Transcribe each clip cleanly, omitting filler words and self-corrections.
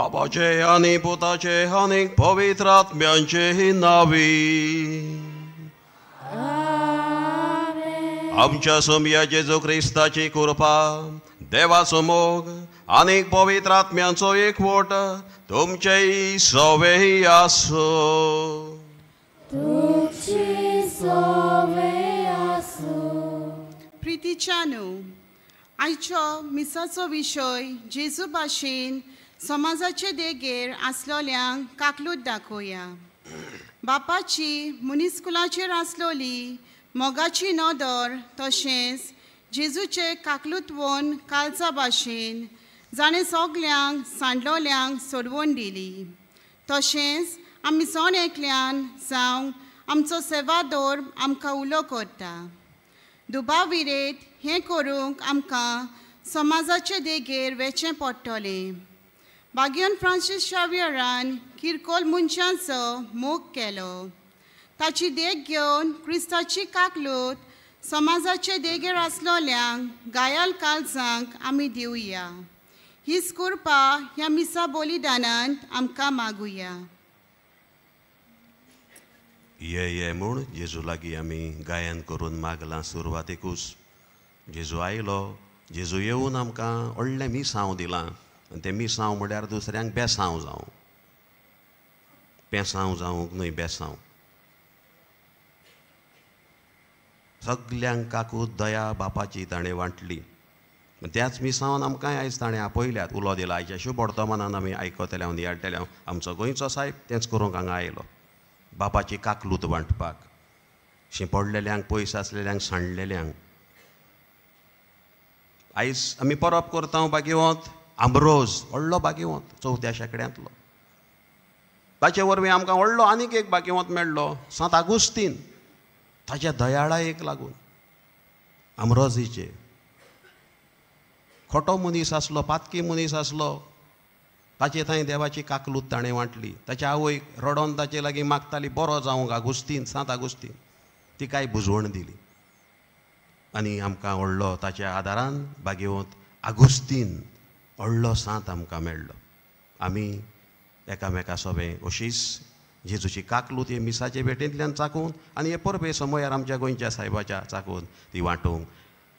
बाबाचे आनी पुताचे आनी पवित्र आत्म्यांचे नावी. आमच्या सोमया जेजू क्रिस्ताची कृपा, देवाचो मोग आनी पवित्र आत्म्यांचो एकवट तुमचेय सवेय आसूं. प्रितीच्या न्हू, आयचो मिसाचो विशय जेजू भाशेन समाजाचे देगेर आसलोल्यांक काकलूत दाखोवया. बापाची मनीसकुलाचेर आसलोली मोगाची नदर तशेंच जेजूचे काकलूतवोन कालचा भाशेन जाणें सगल्यांक सांडलोल्यांक सोडवून दिली, तशेंच आमी सण एकल्यान जावं आमचो सेवादोर आमकां उलो करता. दुबाविरेत हें करूंक आमकां समाजाचे देगेर वेचें पडटलें. बागियोन फ्रांसीस शावियरान किरकोळ मनशांचो मोग केलो. ताची देख घेवन क्रिस्ताची काकलूत समाजाचे देगेर आसलोल्यांक गायाल कालजांक आमी दिवया. हीच कृपा ह्या मिसा बलिदानांत आमकां मागुया. ये ये म्हूण जेजू लागीं आमी गायन करून मागलां. सुरवातेकूच जेजू आयलो, जेजू येवन आमकां व्हडलें मिसांव दिलां आनी तें मिसांव म्हळ्यार दुसऱ्यांक बेसांव जावं, पेसांव जावंक न्हय, बेसांव. सगल्यांक काकूत दया बापाची ताणें वांटली. त्याच मिसांवान आमकांय आयज ताणें आपयल्यात, उलो दिला. आयच्या शुभ वर्तमानान आमी आयकतले हांव नियाळटले हांव आमचो गोंयचो सायब तेंच करूंक हांगा आयलो, बापाची काकलूत वांटपाक, शिंपडलेल्यांक, पयस आसलेल्यांक, सांडलेल्यांक. आयज आमी परब करता बागेवंत आंब्रोज, व्हडलो बागेवंत चवथ्या शेंकड्यांतलो. ताचे वरवीं आमकां व्हडलो आनीक एक बागेवंत मेळ्ळो, सांत आगुस्तीन. ताच्या दयाळायेक लागून आंब्रोजीचे खोटो मनीस आसलो, पातकी मनीस आसलो, ताचे थंय देवाची काकलूत ताणें वांटली. ताच्या आवयक रडोन ताचे लागीं मागताली बरो जावंक आगुस्तीन, सांत आगुस्तीन, तिकाय बुजवण दिली. आनी आमकां व्हडलो ताच्या आदारान बागेवंत आगुस्तीन व्हडलो सांत आमकां मेळ्ळो. आमी एकामेका सोबें अशीच जेजूची काकलूत हे मिसाचे भेटेंतल्यान चाकून आनी हे परबे समयार आमच्या गोंयच्या सायबाच्या चाकून ती वांटूंक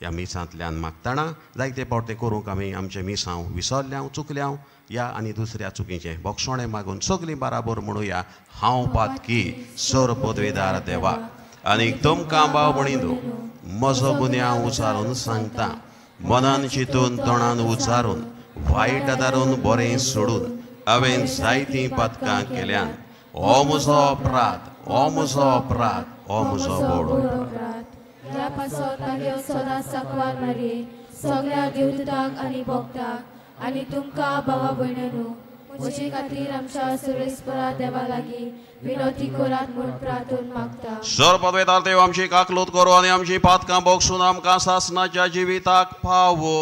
ह्या मिसांतल्यान मागतना जायते फावट तें करूंक आमी आमचें मिसांव विसरल्यांव, चुकल्यांव. ह्या आनी दुसऱ्या चुकीचें बोगसोणें मागून सगलीं बाराबर म्हणुया, हांव पातकी सर पदवेदार देवा आनी तुमकां भाव भयणींनो म्हजो गुन्यांव उचारून सांगता. मनान चिंतून तोंडान उचारून वायट आदारून बरें सोडून हांवें जायतीं पातकां केल्यान. हो म्हजो अपराध, हो म्हजो अपराध, हो म्हजो व्हड अपराध. ह्या पासत मागीर सदांच सांकवार मारये सगळ्या देवदूतांक आनी भक्तांक आनी तुमकां भावा भयणांनो म्हजे खातीर आमच्या सुरेस्परा देवा लागीं विनोती करात म्हूण प्रार्थून मागता. सर पदवेदार देव आमची काकलूत करू आनी आमची पातकां बोगसून आमकां सासणाच्या जिविताक पावो.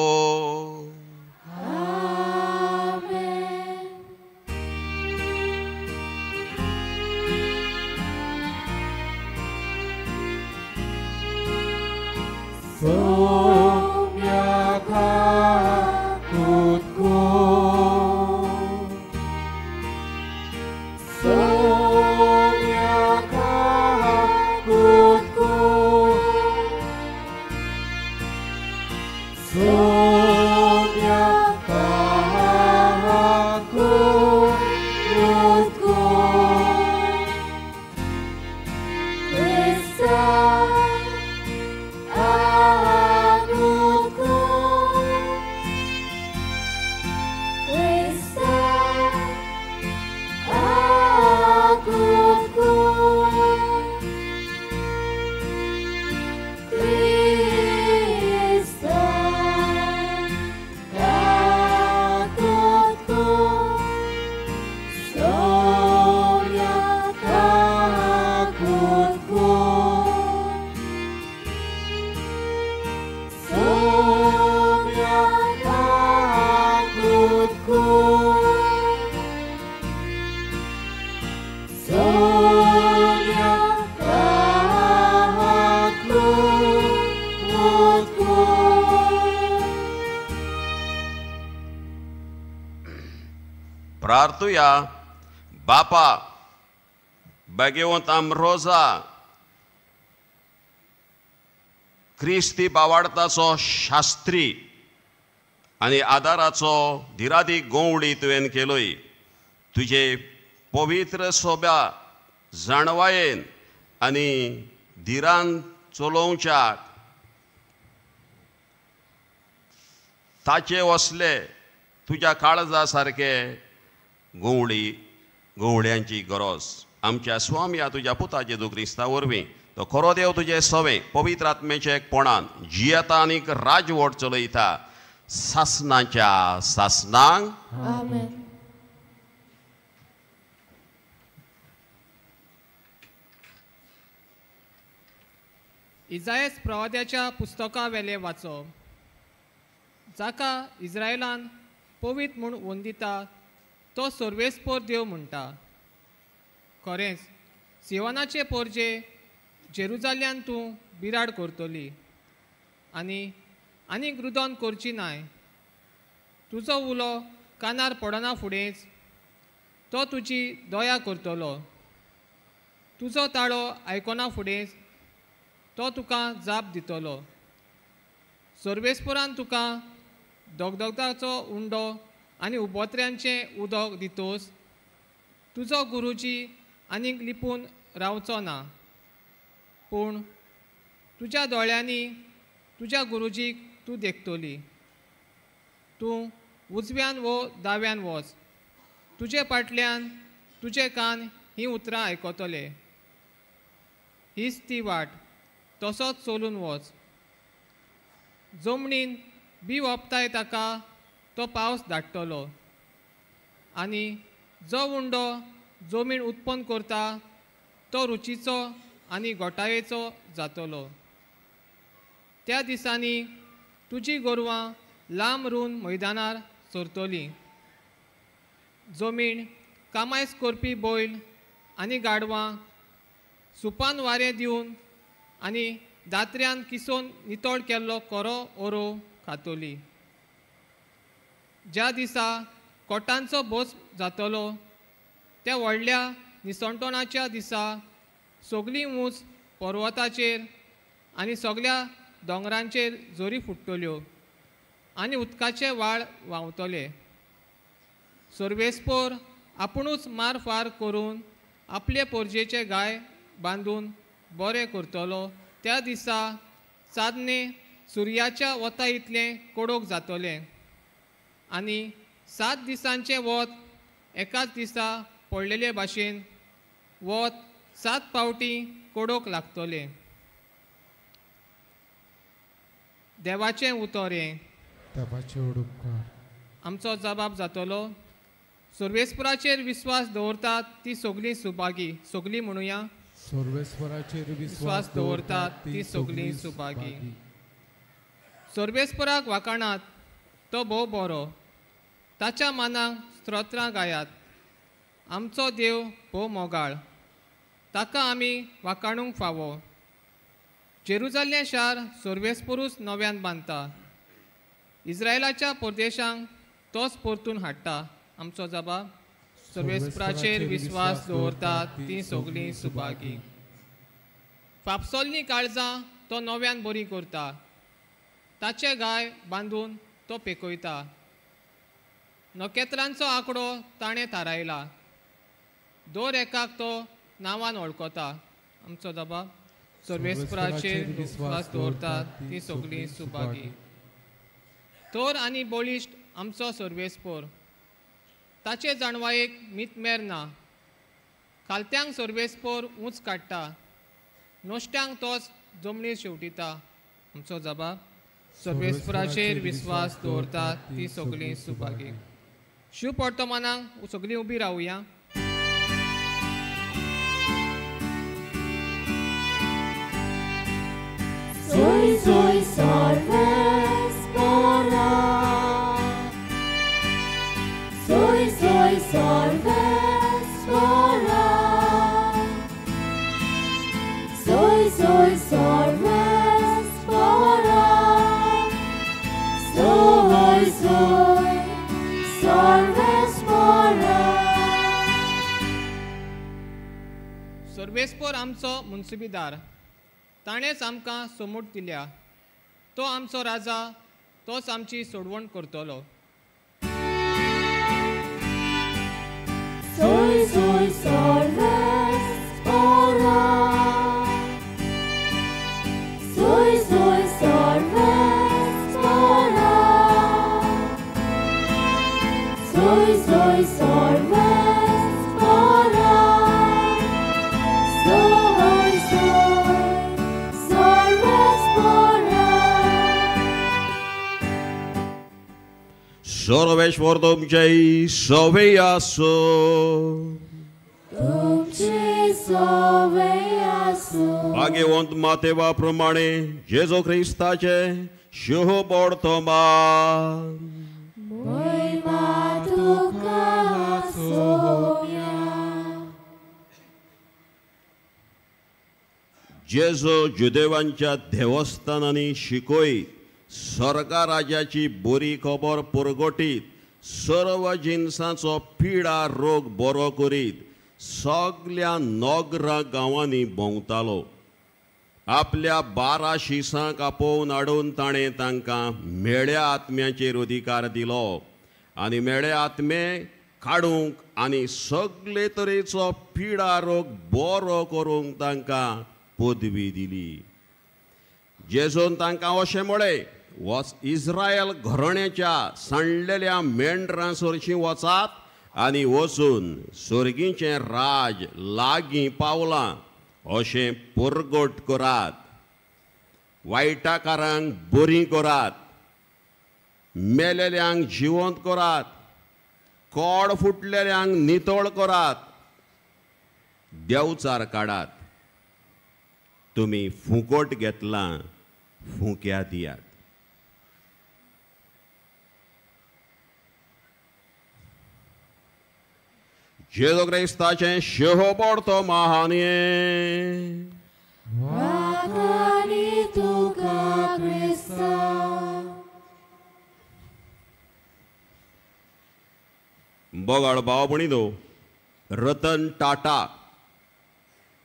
Ah. प्रार्थुया. बापा भाग्यवंत आमरोजा क्रिस्ती बावाडताचो शास्त्री आनी आदाराचो धिरादीक गोवडी तुवें केलोय. तुजे पवित्र सोब्या जाणवायेन आनी धिरान चलोवच्याक ताचे वसले तुज्या काळजा सारके गोवडी गोवड्यांची गरज. आमच्या स्वामया तुज्या पुता जेजू क्रिस्ता वरवीं तो खरो देव तुजे सवे पवित्र आत्म्याचे एकपणान जियेता आनीक राजवट चलयता सासनाच्या सासनांक. आमेन. इजायस प्रवाद्याच्या पुस्तका वेले वाचो. जाका इस्रायलान पवित्र म्हूण वंदिता तो सर्वेस्पोर देव म्हणटा. खरेंच सियोनाचे पोरजे जेरुजाल्यान तूं बिराड करतली आनी आनीक रुदन करची नाय. तुजो उलो कानार पडना फुडेंच तो तुजी दया करतलो. तुजो ताळो आयकना फुडेंच तो तुका जाप दितलो. सर्वेस्पोरान तुका दगदगताचो उंडो आनी उबोत्र्यांचें उदक दितोस तुजो गुरुजी आनीक लिपून रावचो ना, पूण तुज्या दोळ्यांनी तुज्या गुरुजीक तूं देखतली. तूं उजव्यान वो दाव्यान वच, तुजे फाटल्यान तुजे कान हीं उतरां आयकतले. हीच ती वाट, तसोच चलून वच. जमनीन बी ओंपताय ताका तो पावस धाडटलो आनी जो उंडो जमीन उत्पन्न करता तो रुचीचो आनी गोटायेचो जातलो. त्या दिसांनी तुजी गोरवां लांब रून मैदानार चरतलीं. जमीन कामायस करपी बैल आनी गाडवां सुपान वारें दिवन आनी दात्र्यान किसोन नितळ केल्लो कोरो ओरो खातली. ज्या दिसा कोटांचो भोस जातलो त्या व्हडल्या निसणटणाच्या दिसा सगळीं ऊंच पर्वताचेर आनी सगळ्या दोंगरांचेर जोरी फुट्टल्यो आनी उदकाचे व्हाळ व्हांवतले. सर्वेस्पोर आपुणूच मारफार करून आपले पोरजेचे गाय बांदून बरें करतलो. त्या दिसा चादणे सुर्याच्या वता इतलें कडक जातलें आनी 7 दिसांचें वत एकाच दिसा पडलेले भाशेन वत 7 पावटी कडक लागतलें. देवाचें उतर हें. आमचो जबाब जातलो. सर्वेस्पराचेर विस्वास दवरतात ती सगळीं सुभागी. सगळीं म्हणुया, सर्वेस्पराचेर विस्वास दवरतात ती सगळीं सुभागी. सर्वेस्पराक वाखाणात, तो भोव बरो, ताच्या मानाक स्तोत्रां गायात. आमचो देव भोव मोगाळ, ताका आमी वाखाणूंक फावो. जेरुजालें शार सर्वेस्परूच नव्यान बांदता, इस्रायलाच्या परदेशांक तोच परतून हाडटा. आमचो जबाब, सर्वेस्पराचेर विस्वास दवरतात ती सगळीं सुभागी. फापसोल्लीं काळजां तो नव्यान बरी करता, ताचे गाय बांदून तो पेकयता. नखेत्रांचो आंकडो ताणें थारायला, दर एकाक तो नांवान वळखता. आमचो जबाब, सर्वेस्पराचेर विस्वास दवरतात ती सगळीं सुभागी. थोर आनी बळिश्ट आमचो सर्वेस्पोर, ताचे जाणवायेक मितमेर ना. खालत्यांक सर्वेस्पोर ऊंच काडटा, नश्ट्यांक तोच जमनीर शेवटिता. आमचो जबाब, सर्वेस्पराचेर विस्वास दवरतात ती सगळीं सुभागी. शिव वर्तमानाक सगळीं उबी रावया. Soy, soy, Sarvespora. Soy, soy, Sarvespora. Soy, soy, Sarvespora. Soy, soy, Sarvespora. परमेश्वर आमचो मुन्सिबीदार, ताणेंच आमकां सोमूट दिल्या. तो आमचो राजा, तोच आमची सोडवण करतलो. Soy, soy, Sarvespora. Soy, soy, Sarvespora. Soy, soy, Sarvespora. Soy, soy, Sarvespora. Sarveshwar तुमचे सवे आसो. तुमचे सवे आसो. भाग्यवंत मातेवा प्रमाणे जेजू क्रिस्ताचे शुभ वर्तमान. मोहिमा तुका सोम्या. जेजू जुदेवांच्या देवस्थानांनी शिकयत स्वर्गा राजाची बरी खबर परगटीत सर्व जिनसांचो पिडा रोग बरो करीत सगल्या नगरा गांवांनी भोंवतालो. आपल्या 12 शिसांक आपोवन हाडून ताणें तांकां मेळ्या आत्म्याचेर अधिकार दिलो आनी मेळे आत्मे काडूंक आनी सगळे तरेचो पिडा रोग बरो करूंक तांकां पदवी दिली. जेजून तांकां अशें म्हळें, वच इस्रायल घराण्याच्या सांडलेल्या मेंढरां सरशीं वचात आनी वचून सर्गीचें राज लागीं पावलां अशें परगट करात. वायटाकारांक बरीं करात, मेलेल्यांक जिवंत करात, कोड फुटलेल्यांक नितळ करात, देवचार काडात. तुमी फुकट घेतलां, फुक्या दियात. जेजू क्रिस्ताचें शेवटचो महाने. वाखाणी तुका क्रिस्ता. बगाड भाव भयणीनो, रतन टाटा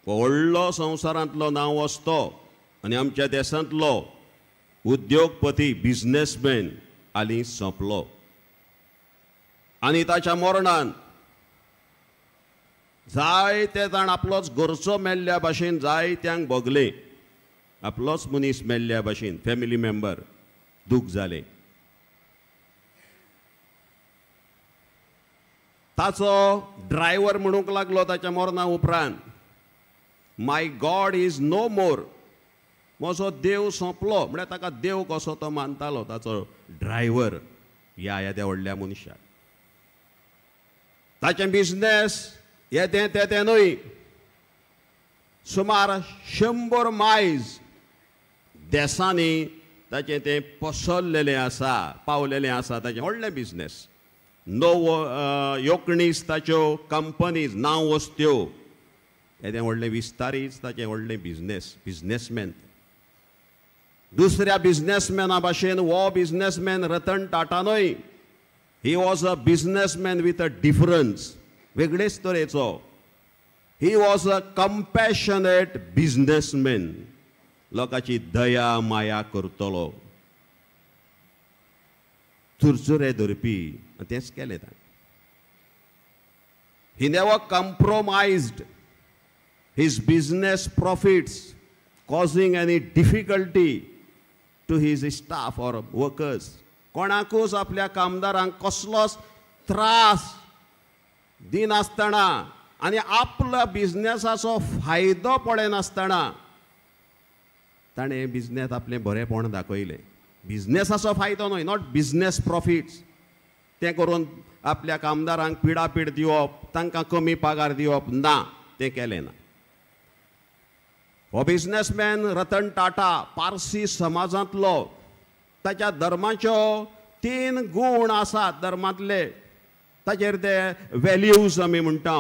व्हडलो संवसारांतलो नांव असतो आनी आमच्या देशांतलो उद्योगपती बिजनेसमॅन हालीं सोंपलो. आनी ताच्या मरणान जायते जाण आपलोच घरचो मेल्ल्या भाशेन जायत्यांक भोगलें. आपलोच मनीस मेल्ल्या भाशेन फॅमिली मेंबर दूख जालें. ताचो ड्रायव्हर म्हणूंक लागलो ताच्या मरणा उपरांत, my God is no more, म्हजो देव सोंपलो. म्हळ्यार ताका देव कसो तो मानतालो ताचो ड्रायव्हर ह्या येद्या व्हडल्या मनशाक. ताचें बिजनेस येदें तें न्हय, सुमार 100 मायज देसांनी ताचें तें पसरलेलें आसा, पावलेलें आसा. ताचें व्हडलें बिजनेस, 19 ताच्यो कंपनीज नांव वस्त्यो, येदें व्हडलें विस्तारीच ताचें व्हडलें बिजनेस, बिजनेसमॅन. दुसऱ्या बिजनेसमॅना भाशेन हो बिजनेसमॅन रतन टाटा न्हय. He was a businessman with a difference, वेगळेच तरेचो. He was a compassionate businessman, लोकांची दया माया करतलो, चुरचुरे धरपी. तेंच केलें ताणें. He never compromised his business profits causing any difficulty to his staff or workers. कोणाकूच आपल्या कामदारांक कसलोच त्रास दिनासतना आनी आपल्या बिजनेसाचो फायदो पळयनासतना ताणें बिजनेस आपलें बरेंपण दाखयलें. बिजनेसाचो फायदो न्हय, not business profits, तें करून आपल्या कामदारांक पिडापीड दिवप, तांकां कमी पगार दिवप ना, तें केलें ना. हो बिजनेसमॅन रतन टाटा पारसी समाजांतलो. ताच्या धर्माच्यो 3 गूण आसात धर्मांतले, ताचेर ते व्हॅल्यूज आमी म्हणटा,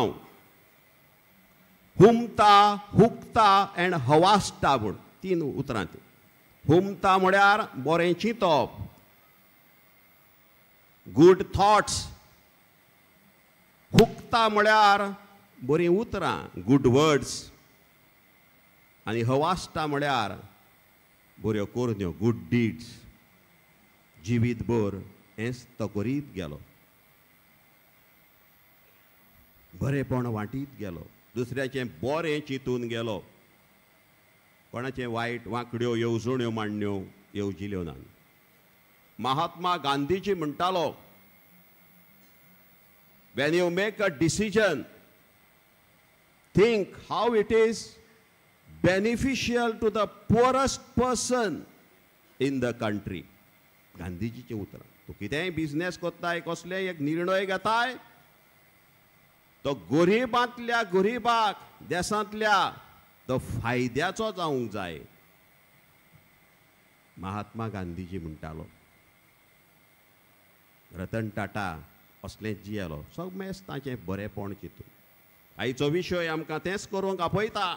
हुमता, हुकता एंड हवासता म्हूण 3 उतरां ती. हुमता म्हळ्यार बरें चिंतप, गूड थॉट्स. हुकता म्हळ्यार बरीं उतरां, गूड वर्ड्स. आनी हवास्टा म्हळ्यार बऱ्यो करण्यो, गूड डीड्स. जिवीतभर हेंच तो करीत गेलो, बरेपण वांटीत गेलो, दुसऱ्याचें बरें चिंतून गेलो, कोणाचें वायट वांकड्यो येवजण्यो मांडण्यो येवजिल्यो ना. महात्मा गांधीजी म्हणटालो, When you make a decision, think how it is beneficial to the poorest person in the country. गांधीजीचें उतरां. तूं कितेंय बिजनेस करताय, कसलेय एक निर्णय घेताय, तो गरिबांतल्या गरिबाक देशांतल्या तो फायद्याचो जावंक जाय. महात्मा गांधीजी म्हणटालो. रतन टाटा असलेंच जियेलो, सगळेंच ताचें बरेंपण चिंतून. आयचो विशय आमकां तेंच करूंक आपयता.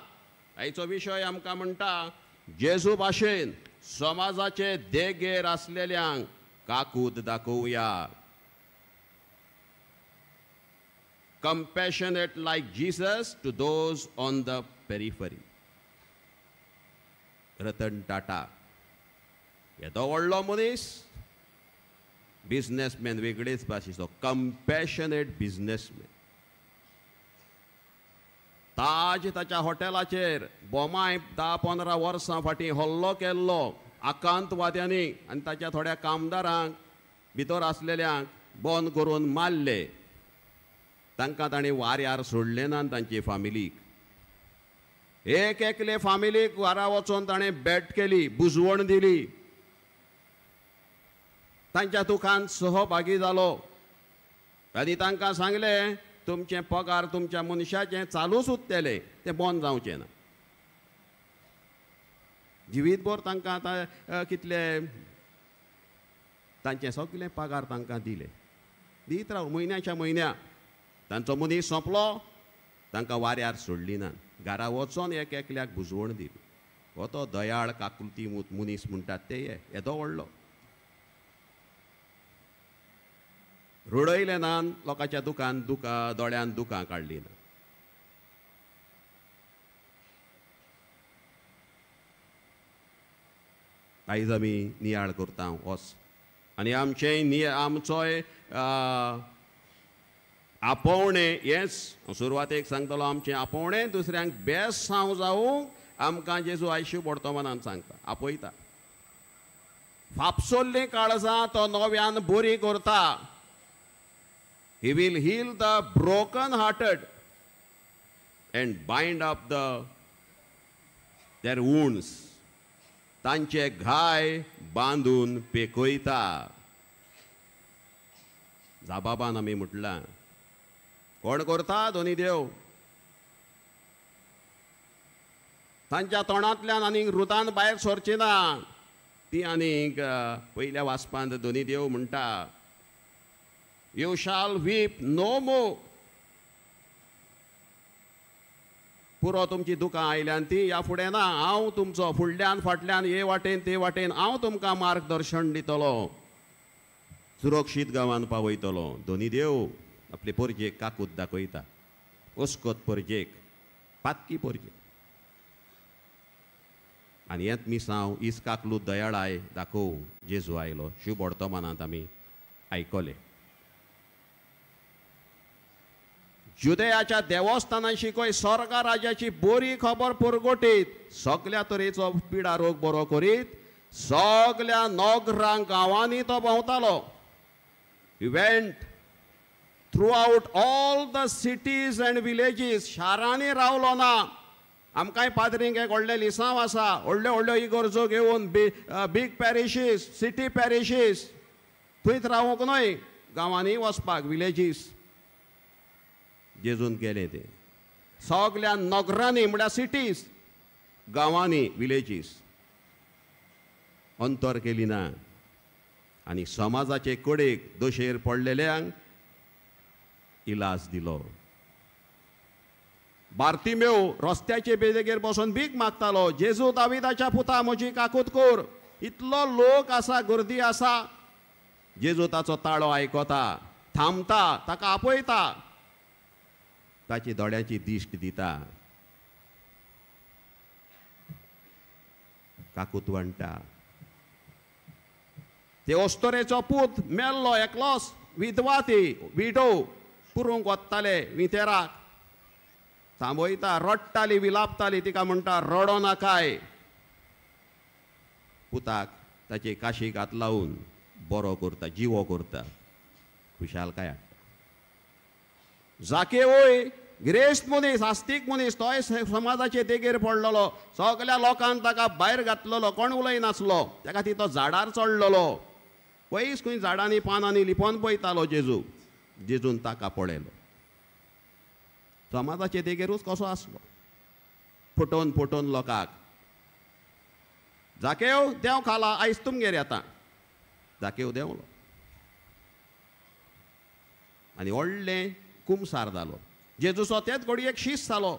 आयचो विशय आमकां म्हणटा, जेजू भाशेन समाजाचे देगेर आसलेल्यांक काकूत दाखोवया. Compassionate like Jesus to those on the periphery. Ratan Tata येदो व्हडलो मनीस, बिजनेसमॅन वेगळेच भाशेचो, कंपॅशनेट बिजनेसमॅन. ताज ताच्या हॉटेलाचेर बोमाय 10-15 वर्सां फाटीं हल्लो केल्लो आकांतवाद्यांनी आनी ताच्या थोड्या कामदारांक भितर आसलेल्यांक बंद करून मारले. तांकां ताणें वाऱ्यार सोडलें ना. तांचे फामिलीक, एक एकले फामिलीक घरा वचून ताणें भेट केली, बुजवण दिली, तांच्या दुखान सहभागी जालो आनी तांकां सांगलें, तुमचें पगार तुमच्या मनशाचें चालूच उरतलें, तें बंद जावचें ना. जिवीतभर तांकां आतां कितले तांचें सगळें पगार तांकां दिले, दीत राव म्हयन्याच्या म्हयन्या. तांचो मनीस सोंपलो, तांकां वाऱ्यार सोडली ना. घरा वचोन एक एकल्याक बुजवण दिली. हो तो दयाळ काकुलती मनीस म्हणटात ते येदो व्हडलो. रडयलें ना, लोकांच्या दुकान दुकां दोळ्यान दुकां काडली ना. आयज आमी नियाळ करता वच आनी आमचें आमचोय आपोवणें हेंच सुरवातेक सांगतलो, आमचें आपोवणें दुसऱ्यांक बेस हांव जावूंक आमकां जेजू आयशी वर्तमानान सांगता, आपयता. फापसोल्लीं काळजां तो नव्यान बरी करता. He will heal the broken hearted and bind up their wounds. तांचे घाय बांदून पेकयता. जाबाबान आमी म्हटलां, कोण करता? दोनी देव. तांच्या तोंडांतल्यान आनीक रुतान भायर सरची ना ती. आनीक पयल्या वाचपांत दोनी देव म्हणटा, You shall weep no more. पुरो तुमची दुकां आयल्यान ती ह्या फुडें ना. हांव तुमचो फुडल्यान फाटल्यान हे वाटेन ते वाटेन हांव तुमकां मार्गदर्शन दितलो, सुरक्षीत गांवान पावयतलो. दोनी देव आपले परजेक काकूत दाखयता, अस्कत परजेक, पातकी परजेक. आनी हेंच मिसांव हीच काकलूत दयाळाय दाखोवं जेजू आयलो. शुभ वर्तमानांत आमी आयकलें. जुदयाच्या देवस्थानां शिकय स्वर्गा राजाची बरी खबर परगटीत, सगल्या तरेचो पिडा रोग बरो करीत, सगल्या नगरांक गांवांनी तो भोंवतालो. He went throughout all the cities and villages. शारांनी रावलो ना. आमकांय पाद्रींक एक व्हडलें लिसांव आसा, व्हडल्यो व्हडल्यो इगर्जो घेवन बीग पॅरिशीस, सिटी पॅरिशीस, थंयच रावूंक न्हय, गांवांनी वचपाक, विलेजीस. जेजून केलें तें सगल्या नगरांनी म्हळ्यार सिटीज, गांवांनी, विलेजीस अंतर केली ना. आनी समाजाचे कडेक दोशेर पडलेल्यांक इलाज दिलो. बार्तिमेव रस्त्याचे बेदेगेर बसून भीक मागतालो, जेजू दाविदाच्या पुता म्हजी काकूत कर. इतलो लोक आसा, गर्दी आसा. जेजू ताचो ताळो आयकता, थांबता, ताका आपयता, ताची दोळ्यांची दिश्ट दिता. काकूत वांट्टा. ते अस्तोरेचो पूत मेल्लो एकलोच, विधवा ती, विडो, पुरूंक वत्ताले वितेराक, थांबयता, रडटाली, विलापताली. तिका म्हणटा रडो नाकाय. पुताक ताचे काशीक हात लावन बरो करता, जिवो करता, खुशालकाय हाडटा. जाकेवय गिरेस्त मनीस, आस्तीक मनीस, तोय समाजाचे देगेर पडलेलो, सगल्या लोकांक ताका भायर घातलेलो, कोण उलयनासलो त्या खातीर तो झाडार चडलेलो, पयस खंय झाडांनी पानांनी लिपोन पळयतालो जेजू. जेजून ताका पळयलो. समाजाचे देगेरूच कसो आसलो, फटोवन फटोवन लोकांक. जाकेव देंव खाला, आयज तुमगेर येता. जाकेव देंवलो आनी व्हडलें कुमसार जालो. जेजूचो तेच घडयेक शीस जालो.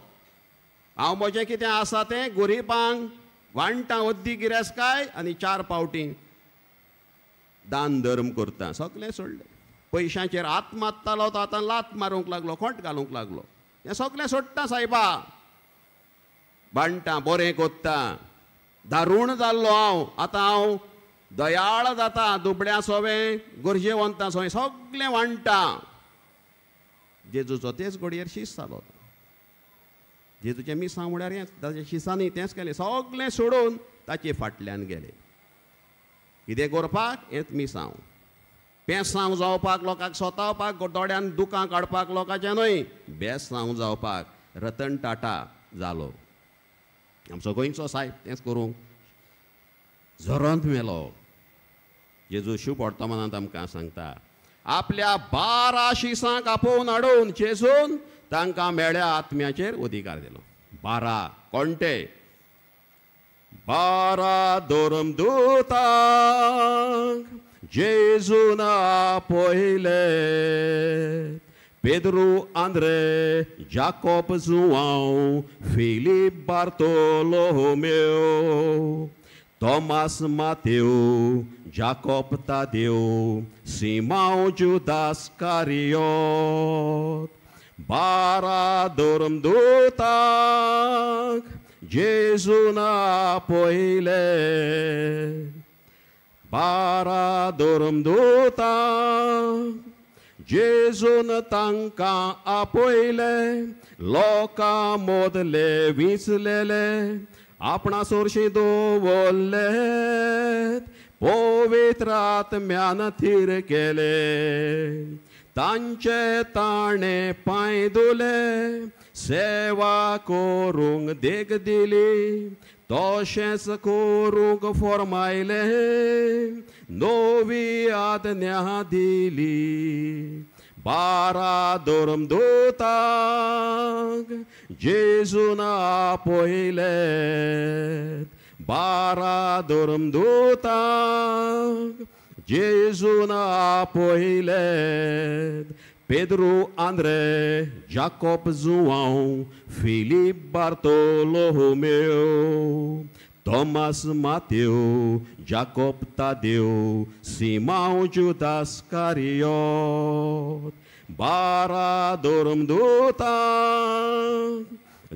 हांव म्हजें कितें आसा तें गरिबांक वांट्टा, अद्दी गिरेस्तकाय, आनी 4 पावटी दान धर्म करता. सगळें सोडलें. पयशांचेर हात मारतालो तो आतां लात मारूंक लागलो, खोंट घालूंक लागलो. हें सगळें सोडटा सायबा, बांडटा, बरें कोत्ता, दारूण जाल्लो हांव, आतां हांव दयाळ जाता, दुबळ्या सोवें, गरजेवंतां सोवें, सगळें वांट्टा. जेजूचो तेच घडयेर शीस जालो. जेजूचें मिसांव म्हळ्यार हेंच, ताच्या शिसांनी तेंच केलें, सगळें सोडून ताचे फाटल्यान गेले. कितें करपाक? हेंच मिसांव, पेसांव जावपाक, लोकांक सोतावपाक, दोळ्यान दुकां काडपाक लोकांचें न्हय, बेसांव जावपाक. रतन टाटा जालो आमचो गोंयचो सायब, तेंच करूंक झरोंत मेलो. जेजू शुभ वर्तमानांत आमकां सांगता, आपल्या 12 शिसांक आपोवन हाडून जेजून तांकां मेळ्या आत्म्याचेर अधिकार दिलो. 12 कोणते? 12 धर्मदूतांक जेजून आपयले, पेद्रू, आंद्रे, जाकोब, जुआंव, फिलीप, बार्तोलोमेव, तोमास, मातेव, जाकोब, तादेव, सिमांव, जुदास कारियोत. 12 धर्मदूतांक जेजून आपयले, 12 धर्मदूतांक जेजून तांकां आपयले, लोकां मदले विंचलेले, आपणा सोरशी दवरले, पवित्र आत्म्यान थीर केले, तांचे ताणें पांय धुले, सेवा करूंक देख दिली, तशेंच करूंक फर्मायलें, नवी आज्ञा दिली. 12 धर्मदूतांक जेजून आपयले, 12 धर्मदूतांक जेजून आपयले, पेद्रू, आंद्रे, जाकोब, जुआंव, फिलीप, बार्तोलोमेव, तोमास, मातेव, जाकोब, तादेव, सिमांव, जुदास कारियोत. 12 धर्मदूतांक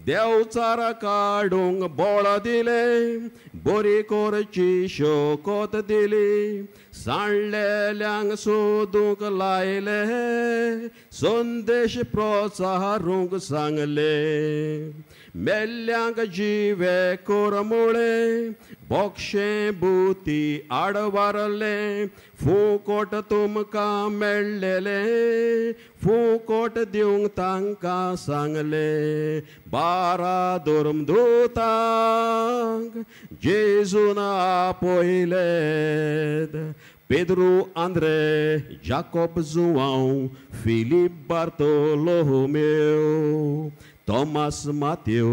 देवचार काडूंक बळ दिलें, बरी करची शोकोत दिली, सांडलेल्यांक सोदूंक लायले, संदेश प्रोत्साहरूंक सांगले, मेल्ल्यांक जिवे कर म्हळें, बोक्षें बुती आडवारले, फुकोट तुमकां मेळ्ळेलें, फुकोट दिवंक तांकां सांगलें. 12 धर्मदूतांक जेजून आपयले, पेद्रू, आंद्रे, जाकोब, जुआंव, फिलीप, बार्तोलोमेव, तोमास, मातेव,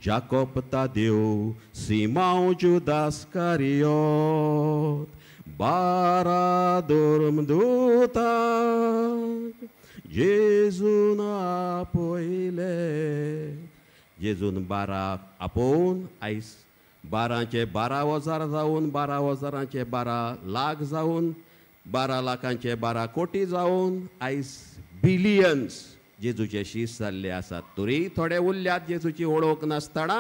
जाकोब, तादेव, सिमांव, जुदास कारियोत. 12 धर्मदूतांक जेजून आपयले. जेजून 12 आपोवन आयज 12चे 12,000 जावन, 12,000चे 12 लाख जावन, 12 लाखांचे 12 कोटी जावन, आयज बिलियन्स जेजूचे शीस जाल्ले आसात. तरी थोडे उरल्यात जेजूची वळख नासतना,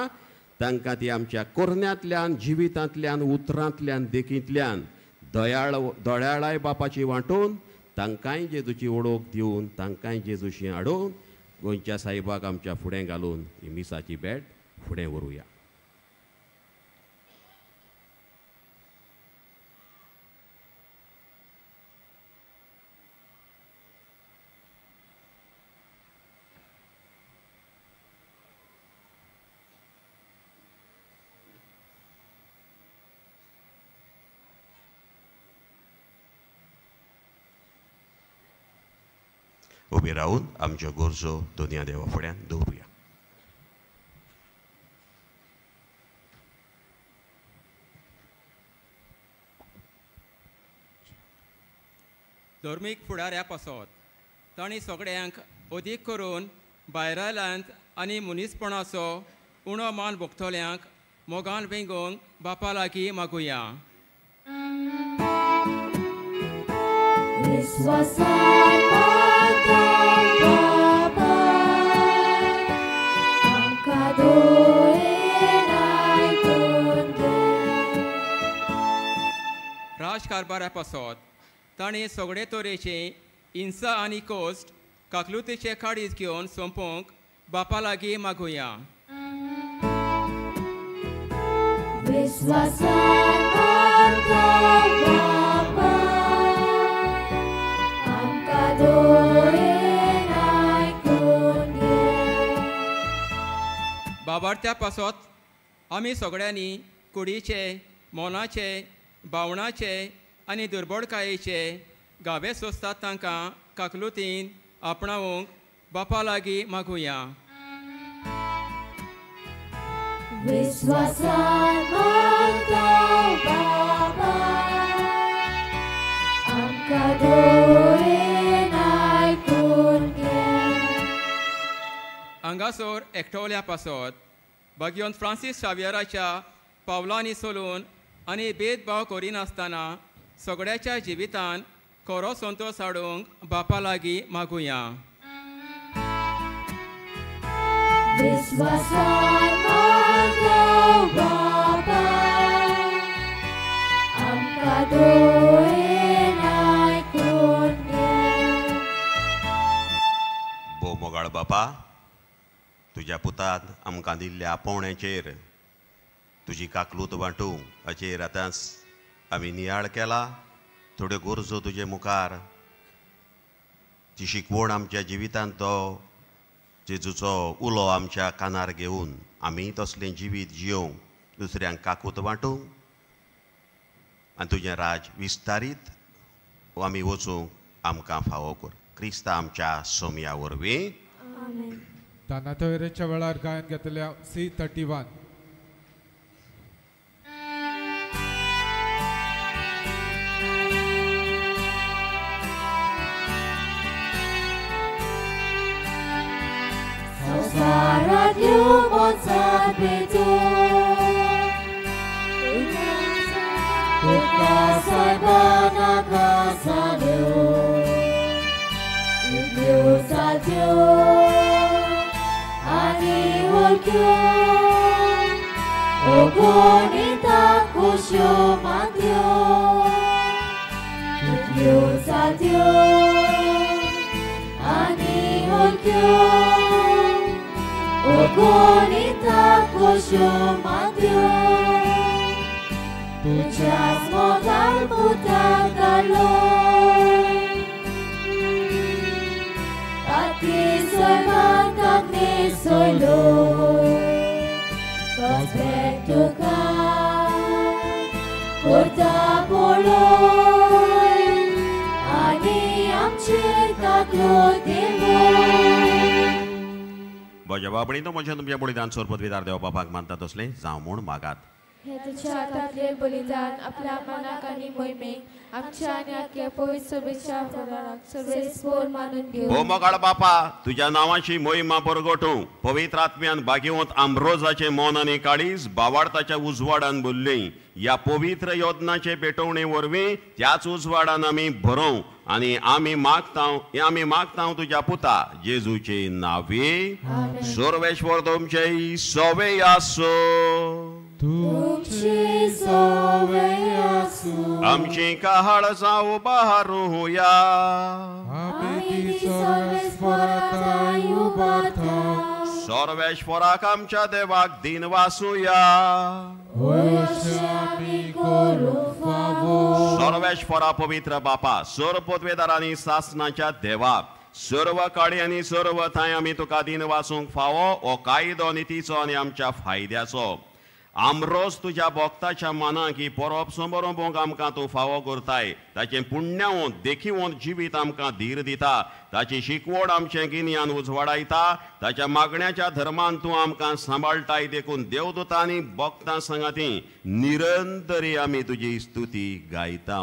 तांकां ती आमच्या कोरण्यांतल्यान, जिवितांतल्यान, उतरांतल्यान, देखींतल्यान दयाळ दयाळाय बापाची वांटून तांकांय जेजूची ओळख दिवन तांकांय जेजूशी हाडून गोंयच्या साहेबाक आमच्या फुडें घालून ही मिसाची भेट फुडें व्हरुया. उबी रावून आमच्यो गरजो दोनया देवा फुड्यान दवरुया. धर्मीक फुडाऱ्या पासत तांणी सगळ्यांक अदीक करून भायरायल्यांत आनी मनीसपणाचो उणो मान भोगतल्यांक मोगान वेंगोवंक बापा लागीं मागुया. विश्वासान मागता बाबा आमकां दोळेन आयकून घे. राजकारभारा पासत तांणी सगळे तरेचे हिंसा आनी कश्ट काकलुतीचे काळीज घेवन सोंपोवंक बापा लागीं मागुया. विश्वासान मागता बाबा आमकां दोळेन आयकून घे. बाबार्थ्या पासत आमी सगळ्यांनी कुडीचे, मनाचे, भावनाचे आनी दुर्बळकायेचे गावे सोंसतात तांकां काकलुतीन आपणावंक बापा लागीं मागुया. विश्वासान मागता बाबा आमकां दोळेन आयकून घे. हांगासर एकटवल्या पासत भाग्यवंत फ्रांसीस शावियराच्या पावलांनी चलून आनी भेदभाव करिनासतना सगळ्याच्या जिवितान खरो संतोश हाडूंक बापा लागीं मागुया. विश्वासान मागता बाबा आमकां दोळेन आयकून घे. भोव मोगाळ बापा, तुज्या पुतान आमकां दिल्ल्या आपोवण्याचेर तुजी काकलूत वांटूंक हाचेर आतांच आमी नियाळ केला. थोड्यो गरजो तुजे मुखार, ती शिकवण आमच्या जिवितांत तो जेजूचो उलो आमच्या कानार घेवन आमी तसलें जिवीत जियोवंक, दुसऱ्यांक काकूत वांटूंक आनी तुजें राज विस्तारीत आमी वचूंक आमकां फावो कर. क्रिस्ता आमच्या सोमया वरवीं. दानातवेरेच्या वेळार गायन घेतल्या C31. संवसारांतल्यो मोनजात तुका सायबा नाका जाल्यो, इतल्यो जात्यो आनी हलक्यो अगणिताक खोश्यो मागल्यो. इतल्यो जात्यो आनी हलक्यो अगणिताक खोश्यो मागल्यो. तुज्याच मोगान पुताक धाडलो ताकी सैमान ताकने सोयलो. तोच भेट तुका करता पळय आनी आमचेर काकलूत देंवय. म्हज्या बाबडीनो, म्हज्या तुमच्या बलिदान सोर पदवीदार देव बापाक मानता तसलें जावं म्हूण मागात. हे तुझ्या हातांतले बलिदान आपल्या मनाक आनी मोहिमेक आमच्या आनी आख्या पवित्र सभेच्या फुडाराक सर्वेस्पोर मानून घेवं. हो मोगाळ बापा, तुज्या नांवाची मोहिमा परगटूं पवित्र आत्म्यान भाग्यवंत आंब्रोजाचें मन आनी काळीज बावाडताच्या उजवाडान भरली. ह्या पवित्र योजनाचे पेटोवणे वरवीं त्याच उजवाडान आमी भरोवं आनी आमी मागतांव तुज्या पुता जेजूचे नांवे. सर्वेश्वर तुमचे सवे आसो. तुमचे सवे आसो. आमची काहाळ जावं बहारुया. आमी ती सर्वेस्पराक उबारता. सर्वेश्वराक आमच्या देवाक दिन वासुया. सर्वेश्वरा पवित्र बापा, सर्व पदवेदारांनी सासनाच्या देवा, सर्व काळी आनी सर्व थंय आमी तुका दिन वासूंक फावो हो कायदो नितीचो आनी आमच्या फायद्याचो. आमरोज तुज्या भक्ताच्या मनाक ही परब समरोवंक आमकां तूं फावो करताय. ताचें पुण्यावंत देखीवंत जिवीत आमकां धीर दिता. ताची शिकवण आमचें गिन्यान उजवाडायता. ताच्या मागण्याच्या धर्मान तूं आमकां सांबाळटाय. देखून देवदूतांनी भक्तां संगाती निरंतरी आमी तुजी स्तुती गायता.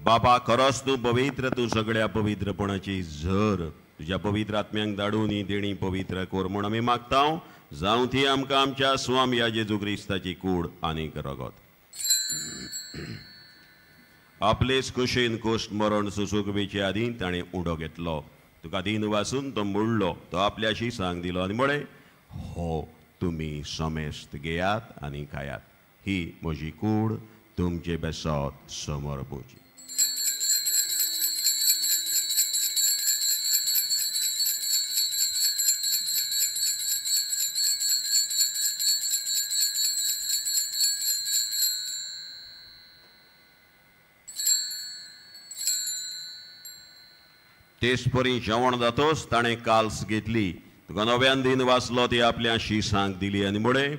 बाबा, खरोच तूं पवित्र, तूं सगळ्या पवित्रपणाची झर. तुज्या पवित्र आत्म्यांक धाडून ही देणी पवित्र कर म्हूण आमी मागता. जावं ती आमकां आमच्या स्वामया जेजू क्रिस्ताची कूड आनीक रगत. आपलेच कुशीन कोश्ट मरण सुसुकवेचे आदीं ताणें उडो घेतलो. तुका दीन वासून तो मोडलो. तो आपल्याशी सांग दिलो आनी म्हळें, हो तुमी समेस्त घेयात आनी खायात. ही म्हजी कूड तुमचे बेसत समर्पूची. तेच परी जेवण जातोच ताणें काल्स घेतली. तुका नव्यान दीन वाचलो. ती आपल्या शिसांक दिली आनी म्हळें,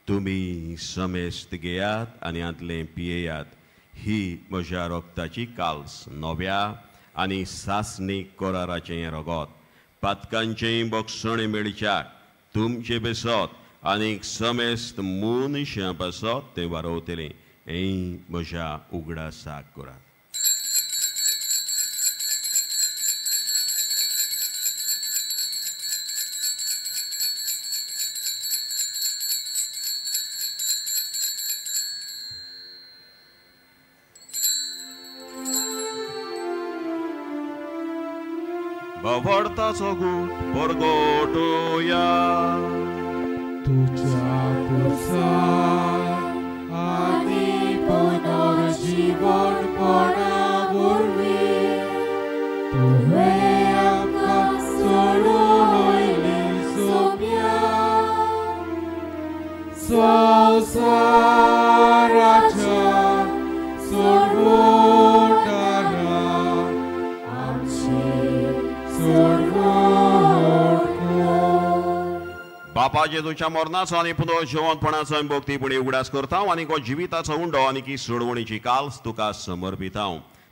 तुमी समेस्त घेयात आनी हांतलें पियेयात. ही म्हज्या रगताची काल्स, नव्या आनी सासणीक कराराचें रगत. पातकांचें बक्षणें मेळच्याक तुमचें बेसत आनी समेस्त मनशां पासत तें वारोवतलें. हें म्हज्या उगडासाक करात. भवडताचो गूट परगटोया. तुज्या कुर्सार आनी पुनर्जीवनपणा वरवीं तुवें आमकां सोडयली सोम्या. संवसाराच्या सोडवणारा बापा जेजूच्या मरणाचो आनी पुनर्जिवंतपणाचो आमी भक्तीपणी उगडास करता आनी हो जिविताचो उंडो आनी की सोडवणीची काल्स तुका समर्पिता.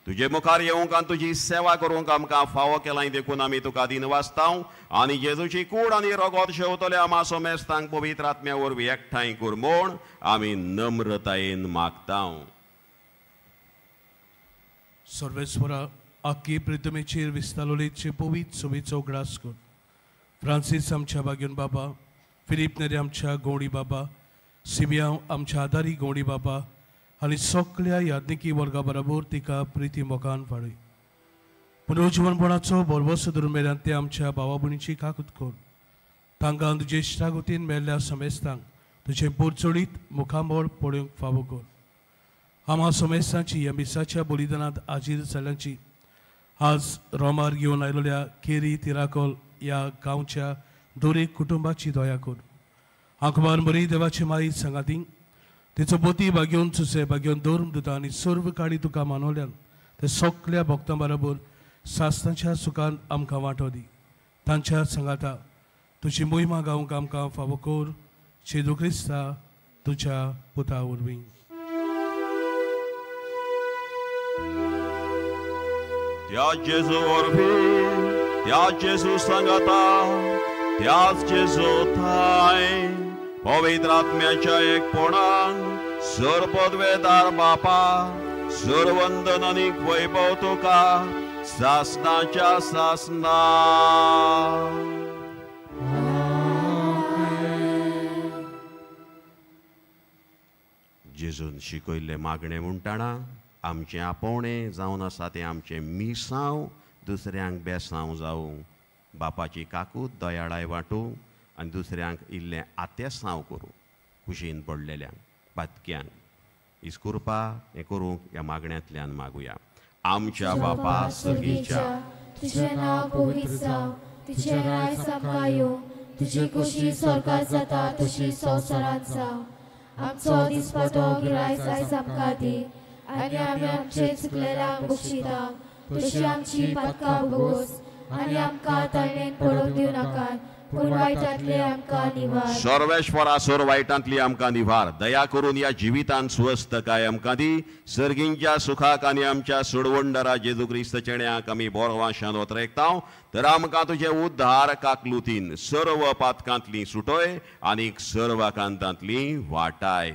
तुजे मुखार येवंक आनी तुजी सेवा करूंक आमकां फावो केलां देखून आमी तुका दिनवासताव आनी जेजूची कूड आनी रगत शेवतले आमा सोमेस्तांक पवित्र आत्म्या वरवीं एकठांय कर म्हूण आमी नम्रतायेन मागताव. सर्वेस्वरा आख्खी प्रितमेचेर विस्तालोलेचे पवित्र सोबीचो ग्रास कर. फ्रांसीस आमच्या बागेन बाबा, फिलीप नेरी आमच्या गौडी बाबा, सिमियांव आमच्या आदारी गौडी बाबा आनी सगळ्या याज्ञिकी वर्गा बरोबर तिका प्रिती मोगान वाडय. पुनर्जिवनपणाचो भरवंसो धरून मेल्यान ते आमच्या भावा भयणीची काकूत कर. तांकां तुजे इश्टागतीन मेल्ल्या समेस्तांक तुजें पोरचोडीत मुखामळ पळोवंक फावो कर. आमा समेस्तांची ह्या मिसाच्या बलिदानांत हाजीर जाल्ल्यांची आज रोमार घेवन आयिल्ल्या केरी तिराकोल ह्या गांवच्या दरेक कुटुंबाची दया कर. आंकवार मरी देवाची माई सांगाती तिचो बोती बागेवन सुसे बागेवन धर्म दिता आनी सर्व काळी तुका मानवल्यान ते सगल्या भक्तां बरोबर सासनाच्या सुखान आमकां वांटो दी. तांच्या सांगाता तुजी मोहिमा गावंक आमकां फावो कर. जेजू क्रिस्ता तुज्या पुता वरवीं. त्या जेजू वरवीं, त्या जेजू सांगाता, त्याच जेजू थाय पवित्र आत्म्याच्या एकपणान सर्वपदवेदार बापा सर्वंदन आनी वैभव तुका सासनाच्या सासना. जेजून शिकयल्लें मागणें म्हणटाना आमचें आपोवणें जावन आसा तें आमचें मिसांव दुसऱ्यांक बेसांव जावं, बापाची काकूत दयाळाय वांटूं आनी दुसऱ्यांक इल्लें आतेसांव करूं, कुशीन पडलेल्यांक पातक्यांक इस्कुरपा हें करूंक ह्या मागण्यांतल्यान मागुया. आमच्या बापा सर्गीच्या, तुजें नांव पवित्र जावं, तुजें राज आमकां येवं, तुजी खुशी स्वर्गांत जाता तशी संवसारांत जावं. आमचो दिसपटो गिरायक आयज आमकां दी आनी आमी आमचे चुकलेल्यांक बक्षिता तशी आमची पातकां भोगोस आनी आमकां ताळणेन पडूंक दिवं नाकात, पूण वायटांतले आमकां निवार. सर्वेश्वरा सोर वायटांतली आमकां निवार. दया करून ह्या जिवितान स्वस्थकाय आमकां दी. सर्गींच्या सुखाक आनी आमच्या सोडवणदारा जेजू क्रिस्त चेण्याक आमी बरो वाशान ओतरेकताव. तर आमकां तुजे उद्धार काकलुतीन सर्व पातकांतली सुटोय आनी सर्व आकांतांतली वाटाय.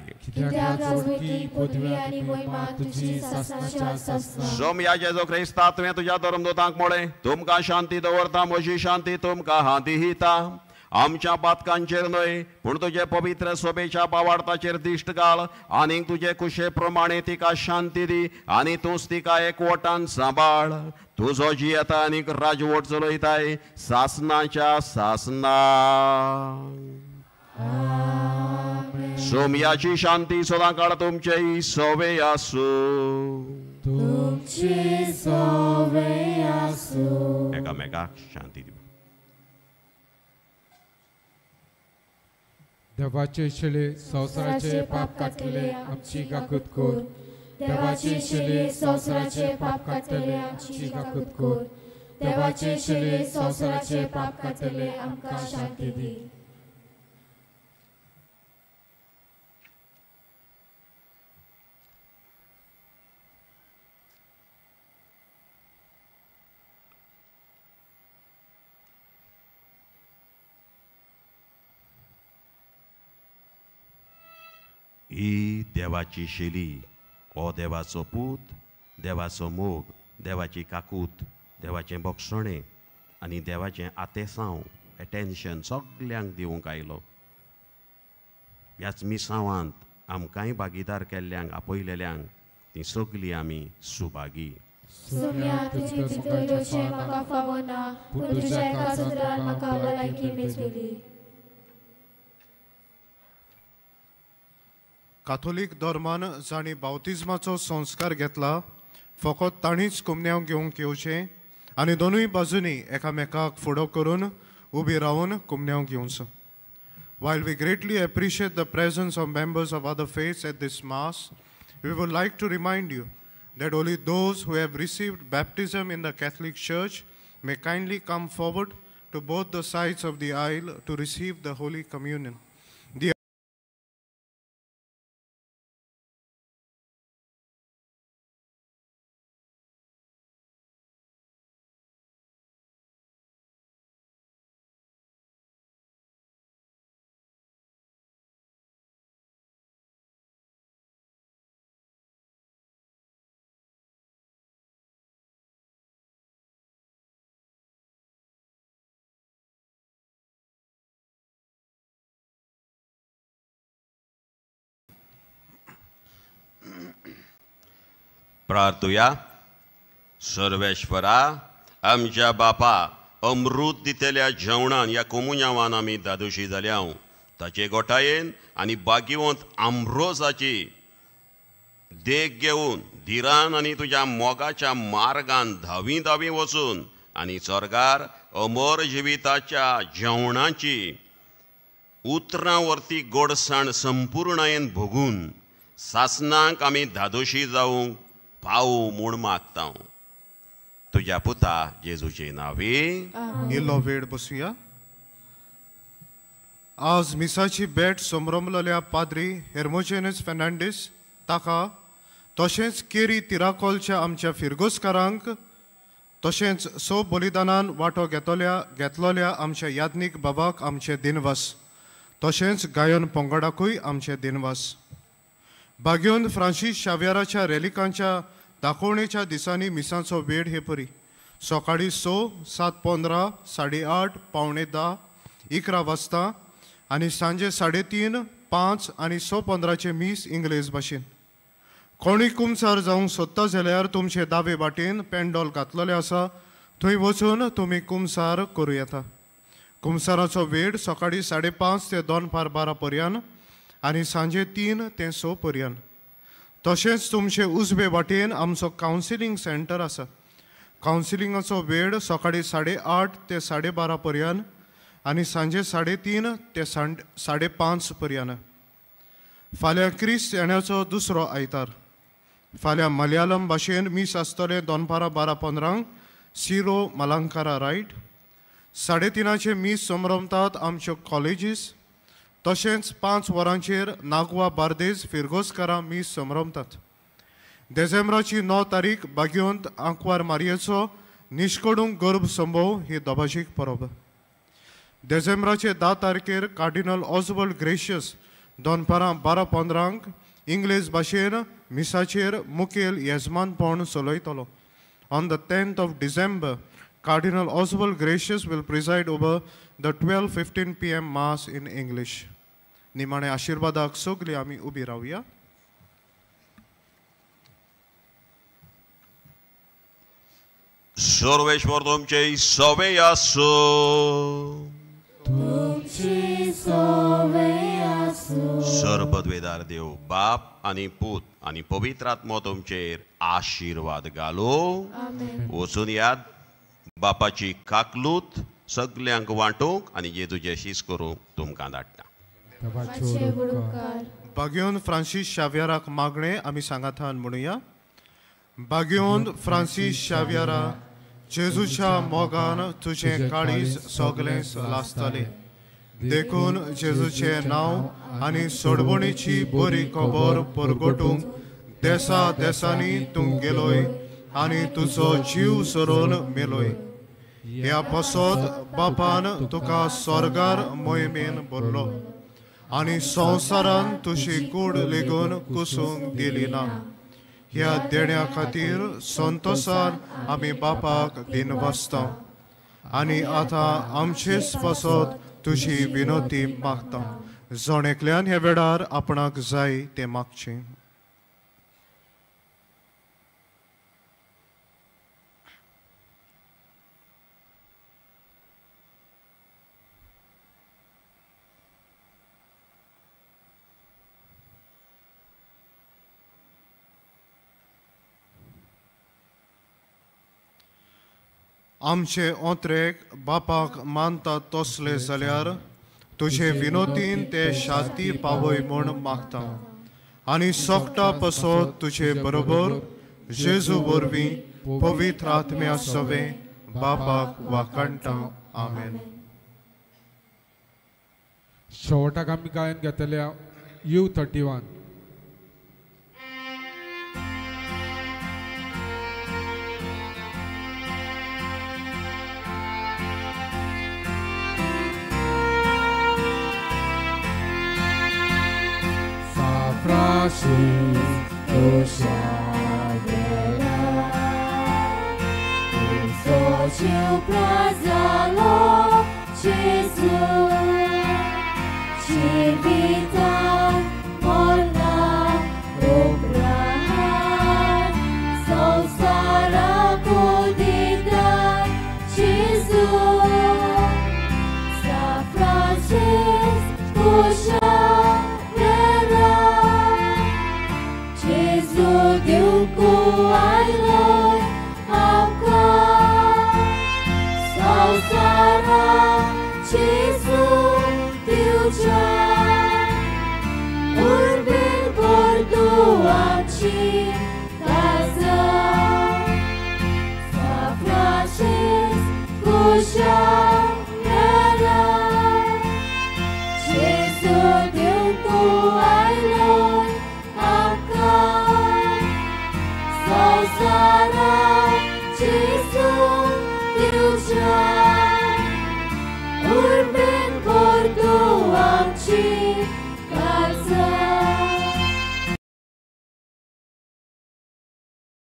सोमया जेजू क्रिस्ता तुवें तुज्या धर्मदूतांक म्हळें, तुमकां शांती दवरता, म्हजी शांती तुमकां हांव दिता. आमच्या पातकांचेर न्हय पूण तुजे पवित्र सोबेच्या बावार्थाचेर दिश्ट घाल आनीक तुजे कुशे प्रमाणे तिका शांती दी आनी तूंच तिका एकवटान सांबाळ. तुजो जियेता आनीक राजवट चलयताय सासनाच्या सासना. सोमयाची शांती सदां काळ तुमचेय सवे आसूं. तुमची सवे आसूं. एकामेकाक शांती दिवं. देवाचे शिले संवसाराचे पाप काडटले आमची काकूत कर. देवाचे शिले संवसाराचे पाप काडटले आमची काकूत कर. देवाचे शिले संवसाराचे पाप काडटले आमकां शांती दी. ही देवाची शैली, हो देवाचो पूत, देवाचो मोग, देवाची काकूत, देवाचें बक्षणें आनी देवाचें आतेसांव एटेन्शन सगल्यांक दिवंक आयलो. ह्याच मिसांवांत आमकांय भागीदार केल्ल्यांक आपयलेल्यांक तीं सगलीं आमी सुभागी. सोम्या तुजी भितर येवचें म्हाका फावना, पूण तुज्या एका उतरान म्हाका भलायकी मेळटली. काथोलीक धर्मान जांणी बावतिज्माचो संस्कार घेतला फकत तांणीच कुमन्यांव घेवंक येवचें आनी दोनूय बाजूंनी एकामेकाक फुडो करून उबी रावन कुमन्यांव घेवचो. While we greatly appreciate the presence of members of other faiths at this Mass, we would like to remind you that only those who have received baptism in the Catholic Church may kindly come forward to both the sides of the aisle to receive the Holy Communion. The प्रार्थुया. सर्वेश्वरा आमच्या बापा अमृत दितल्या जेवणान ह्या कोमुन्यांवान आमी दादोशी जाल्या. ताचे गोठायेन आनी बागिवंत आम्रोजाची देख घेवन धिरान आनी तुज्या मोगाच्या मार्गान धावी धावी वचून आनी स्वर्गार अमर जिविताच्या जेवणाची उतरां वरती गोडसाण संपुर्णायेन भोगून सासनाक आमी धादोशी जावंक पावू म्हूण मागता. तुज्या पुता जेजूचे नांवे. इल्लो वेळ बसुया. आज मिसाची भेट समरमलेल्या पाद्री हेर्मोजेनस फेर्नांडीस ताका तशेंच केरी तिराकोलच्या आमच्या फिरगोजकारांक तशेंच सो बलिदानान वांटो घेतलोल्या आमच्या याज्ञीक बाबाक आमचे दिनवास, तशेंच गायन पंगडाकूय आमचे दिनवास. बाग्योन फ्रांसीस शाव्याराच्या रेलिकांच्या दाखोवणेच्या दिसांनी मिसांचो वेळ हे परी सकाळीं 6, 7:15, 8:30, 9:45, 11 वाजता आनी सांजे 3:30, 5 आनी 6:15 मीस इंग्लेज भाशेन. कोणूय कुमसार जावंक सोदता जाल्यार तुमचे दावे वाटेन पेंडोल घातलेलें आसा, थंय वचून तुमी कुमसार करूं येता. कुमसाराचो वेळ सकाळीं 5:30 ते 11:45 पर्यंत आनी सांजे 3 ते 6 पर्यंत. तशेंच तुमचे उजवे वाटेन आमचो कावन्सिलींग सेंटर आसा. कावन्सिलिंगाचो वेळ सकाळीं 8:30 ते 12:30 पर्यंत आनी सांजे 3:30 ते 5:30 पर्यंत. फाल्यां क्रिस्त येण्याचो दुसरो आयतार. फाल्यां मलयालम भाशेन मीस आसतलें दनपारां 12:15 सिरो मलंकारा रायट. 3:30 मीस समरमतात आमच्यो कॉलेजीस. तशेंच 5 वरांचेर नागवा बार्देज फिरगोजकारां मीस समरमतात. देझेंब्राची 9 तारीख बागयोंत आंकवार मारयेचो निश्कडूंक गर्भ संभव ही दबाजीक परब. देझेंब्राचे 10 तारखेर कार्डिनल ऑजवर्ल्ड ग्रेशियस दनपारां 12:15 इंग्लेज भाशेन मिसाचेर मुखेल येजमानपण चलयतलो. On the 10th of December, Cardinal Oswald Gracias will preside over the 12:15 PM Mass in English. निमाणे आशिर्वादाक सगळीं आमी उबी रावया. सर्वेश्वर तुमचे सवे आसूं. तुमची सवे आसूं. सर्वद्वेदार देव बाप आनी पूत आनी पवित्र आत्मो तुमचेर आशिर्वाद घालो. वचून याद बापाची काकलूत सगल्यांक वांटूंक आनी जेजूचे शीस करूंक तुमकां धाडटा. बाग्योन फ्रांसीस शाव्याराक मागणें आमी सांगातान म्हणुया. बाग्योन फ्रांसीस शाव्यारा, जेजूच्या मोगान तुजें काळीज सगळें लासतालें, देखून जेजूचें नांव आनी सोडवणीची बरी खबर परगटूंक देसा देसांनी तूं गेलोय आनी तुजो जीव सरून मेलोय. ह्या पासत बापान तुका स्वर्गार मोहिमेन भरलो आनी संवसारान तुजी कूड लेगून कुसूंक दिली ना. ह्या देण्या खातीर संतोसान आमी बापाक दिनवासता आनी आतां आमचेच पासत तुजी विनोती मागता. जण एकल्यान ह्या वेळार आपणाक जाय तें मागचें. आमचे ओंत्रेक बापाक मानता तसले जाल्यार तुजे विनोतीन ते शांती पावय म्हूण मागता आनी सोकटा पसत तुजे बरोबर जेजू वरवीं पवित्र आत्म्या सवें बापाक वाखाणटा. आमेन. शेवटाक आमी गायन घेतल्या U31. संवसाराची सूख दिवच्या उर्बेन बोर्दुवाची काजल सा फ्रांसीस कुशानेला जेजू दिवंक आयलो आमकां संवसाराची सूख दिवच्या उर्बेन बोर्दुवाची